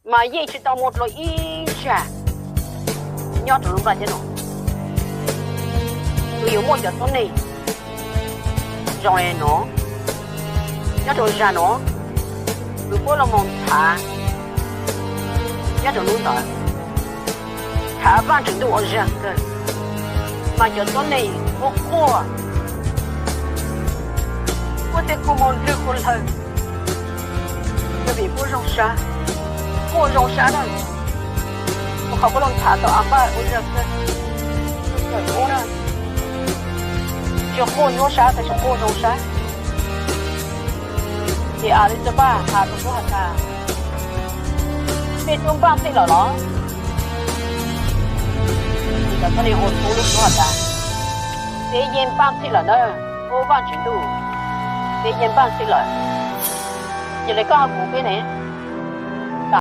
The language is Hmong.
mas yeej tsis tau muaj dua ib zag nyob rau lub nplaj teb no. Nws yuav muaj cov tuab neeg zoo li no nyob rau zag no, nws puab los mus tham nyob rau lub ntawd, tham Vaajtswv ntuj ua zag kawg, mas cov tuab neeg quaj quaj, puab tej kua muag lwj kua lawg, yog vim puab zoo sab, quaj zoo sab na. Ua qhov puab los tham tau a npaj ua zag kawg, kawg ub na, tsis quaj nyuaj sab tab sis quaj zoo sab. Ces a li txawj npaj has rau puab has tas, nej tub npaj txhij lawm los? Ces cov tuab neeg ua tub lub suab has tas, peb yeej npaj txhij lawm na, ub Vaajtswv ntuj, peb yeej npaj txhij lawm. Yog li koj ho kuv peb ne?